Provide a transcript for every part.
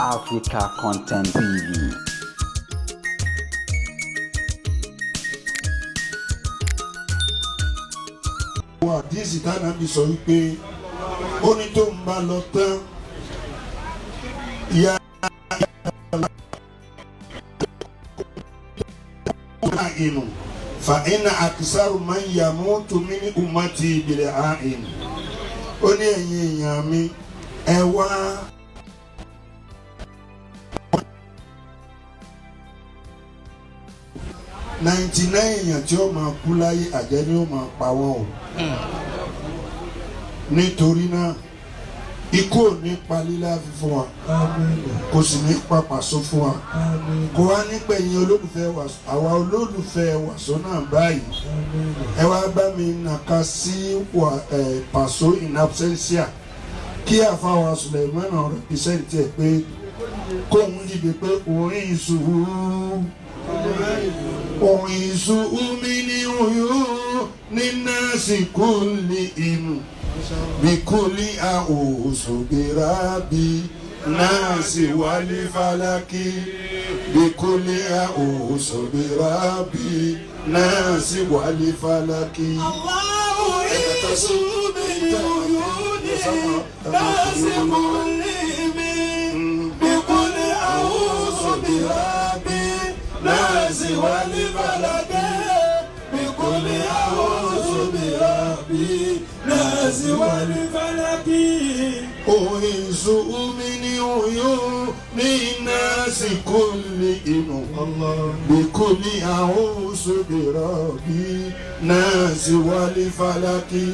Africa Content TV. Àwọn àdísì tánàbí sọ wípé ó ní tó ń bá lọ tán ìyá inú fa iná àkísàrù máa ń yà mú tùmí ní umati ìbílẹ̀ àìn. Ó ní ẹ̀yin èèyàn mi, ẹ wá 99 èèyàn tí ó máa kú láyé, àjẹ́ ni ó máa pa wọ́n o. Nítorí náà, ikú ò ní pa lílá fún wa, kò sì ní pa pàṣọ fún wa, kò wá nípẹ̀yìn olólùfẹ́ wàsó, àwa olólùfẹ́ wàsó náà báyìí. Ẹ wá bá mi nàka sí pàṣọ in absentia, kí àfàwà Suleiman represent ẹ pé kóun dìde pé orin ìṣòro orin ìṣòro mi ní oyún ní nọ́ọ̀sì kò lè imú bíkúlí àwòsòbírábì náàsì wálé fálákì, bíkúlí àwòsòbírábì náàsì wálé fálákì. الله يسوع من عيوني ناس كل من بكل أعوذ بربي ناس والفلك بكل أعوذ بربي ناس والفلك. Orísun mi ní oyún ní nọ́ọ̀sì kúlì inú. Bíkúlí àwòsòbírábì náàsì wálé fálákì.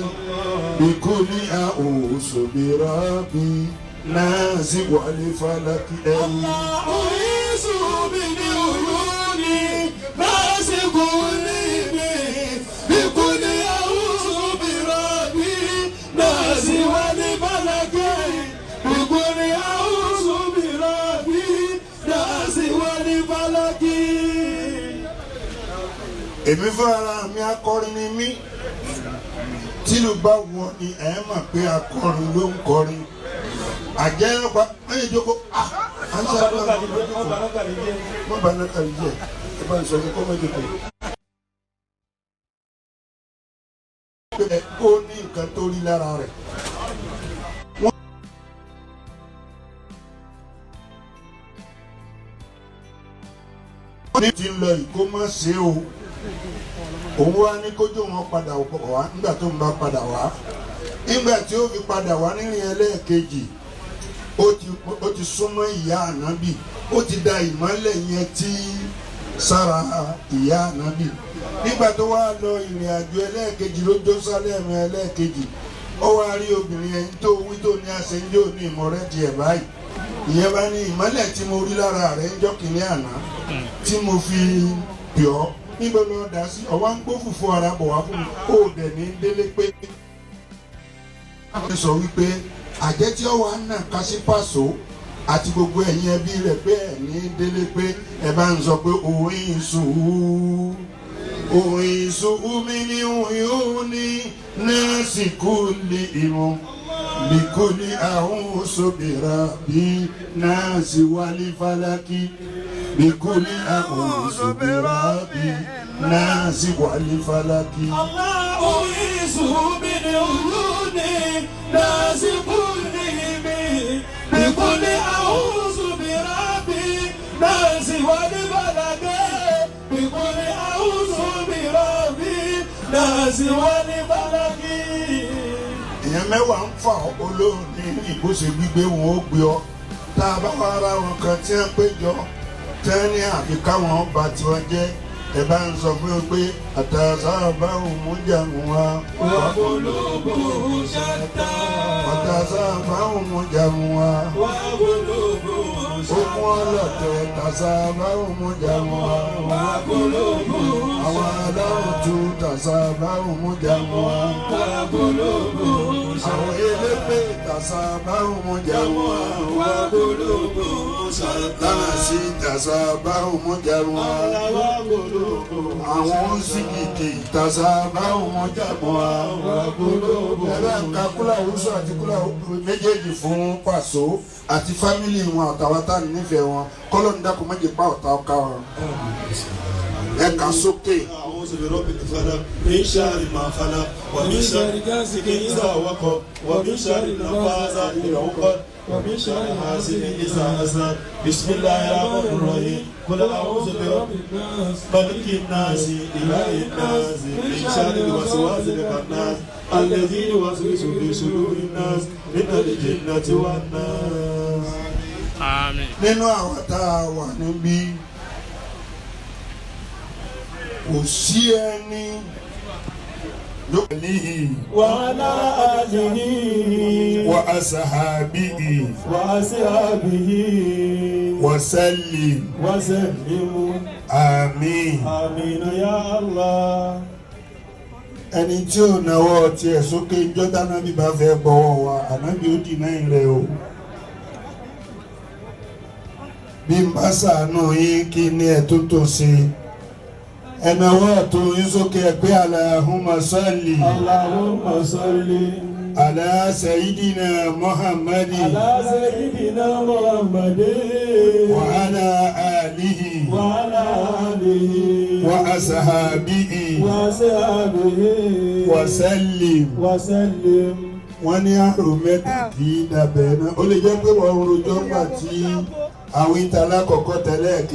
Bíkúlí àwòsòbírábì náàsì wálé fálákì. Ẹ̀yìn. الله يسوع من عيوني ناس كل من بكل أعوذ بربي ناس والفلك بكل أعوذ بربي ناس والفلك. Èmi fúnra mi, akọrin ni mí. Tìlú bá wọ ni ẹ mọ̀ pé akọrin ló ń kọrin. Àjẹ́ ọgbà ẹ̀yìn jókòó, ah, à ń sábà mọ́ bá náà kàrí jẹ́. Ẹ bá ń sọ fún kọ́mọ́ jókòó. Pé ó ní nǹkan tó rí lára rẹ̀. Wọ́n ní ti lọ yìí kó má ṣe o. Òun wá ní kójú wọn padà wá nígbà tó ń bá padà wá. Nígbà tí ó fi padà wá nírìn ẹlẹ́ẹ̀kejì, ó ti súnmọ́ ìyá ànábì, ó ti da ìmọ́lẹ̀ yẹn tí sára ìyá ànábì. Nígbà tó wá lọ ìrìn àjò ẹlẹ́ẹ̀kejì ló Jerusalem ẹlẹ́ẹ̀kejì, ó wá rí obìnrin ẹni tó wí tó ní àṣẹjọ́ ní ìmọ̀rẹ́ tiẹ̀ báyìí. Ìyẹn bá ní ìmọ́lẹ̀ tí mo rí lára rẹ̀ ń jọ́ kìnìún àná tí mo fi pè ọ́, níbo ló dá sí ọwọ́ ń gbó fùfú ara bọ̀ wá fún mi, ó dẹ̀ ní délé pé sọ wípé àjẹ́ tí ó wà nà kásípàṣọ àti gbogbo ẹ̀yin ẹbí rẹ̀ pé ẹ̀ ní délé pé ẹ bá ń sọ pé orin ìṣòwò mi ní orin ní nọ́ọ̀sì kò lè ìmọ̀ bíkúlí àwọn òṣòbìrà bí nọ́ọ̀sì wálé fálákì, bíkúlí àwọn òṣòbìrà bí nọ́ọ̀sì wálé fálákì. الله يسوع من عيوني ناس كل من بكل أعوذ بربي ناس والفلك بكل أعوذ بربي ناس والفلك. Èèyàn mẹ́wàá ń fà ọ́, olóòní ìbòsè gbígbé wọn ó gbé ọ. Tá a bá wá ara wọn kan tí wọ́n péjọ tí wọ́n ní àfi káwọn bá tiwọn jẹ́, ẹ bá ń sọ fún wọn pé àtàṣà bá òun mú jàmù wa. وقلوبهم شتى. Àtàṣà bá òun mú jàmù wa. وقلوبهم Okun ọlọ́tẹ̀, tàṣà bá òun mú jàmù wa. وقلوبهم Àwọn aláwọ̀ tu, tàṣà bá òun mú jàmù wa. وقلوبهم Àwọn elépè, tàṣà bá òun mú jàmù wa. وقلوبهم شتى Lánàá sí tàṣà báwo mọ́ jarun wa. وقلوبهم Àwọn sìgìdì tàṣà báwo mọ́ jàmọ́ wa. Ẹ bá ń ka kúlà òwúsọ àti kúlà méjèèjì fún Pàṣọ àti fámìlì wọn àtàwọn tá à ń nífẹ̀ẹ́ wọn kọ́lọ́ọ̀nù dákun méjì pa ọ̀tá ọ̀ka wọn. Ẹ kà sókè. أعوذ برب الفلق من شر ما خلق ومن شر غاسق إذا وقب ومن شر النفاثات في العقد ومن شر حاسد إذا حسد بسم الله الرحمن الرحيم قل أعوذ برب الناس ملك الناس إله الناس من شر الوسواس الخناس الذي يوسوس في صدور الناس من الجنة والناس. آمين. Nínú àwọn tá a wà níbí, kò sí ẹni lókèlíhì وعلى آله وأصحابه وأصحابه وسلم. وسلم. آمين. آمين يا الله. Ẹni tí ò náwó tiẹ̀ sókè, ìjọ tánábì bá fẹ́ gbọ́wọ́ wa, ànábì ó dì náà rẹ̀ o. Bí n bá ṣàánú yín, kí ni ẹ̀ tó tó ṣe? Ẹnáwó ọ̀tún yín sókè, ẹ pé اللهم صل اللهم صل على سيدنا محمد على سيدنا محمد وعلى آله وعلى آله وأصحابه وأصحابه وسلم. وسلم. Wọ́n ní àrùn mẹ́ta kì í dàbẹ̀ náà. Ó lè jẹ́ pé wọ́n rojọ́ gbà tí àwọn ìta alákọ̀ọ́kọ́ tẹ́lẹ̀ kejì.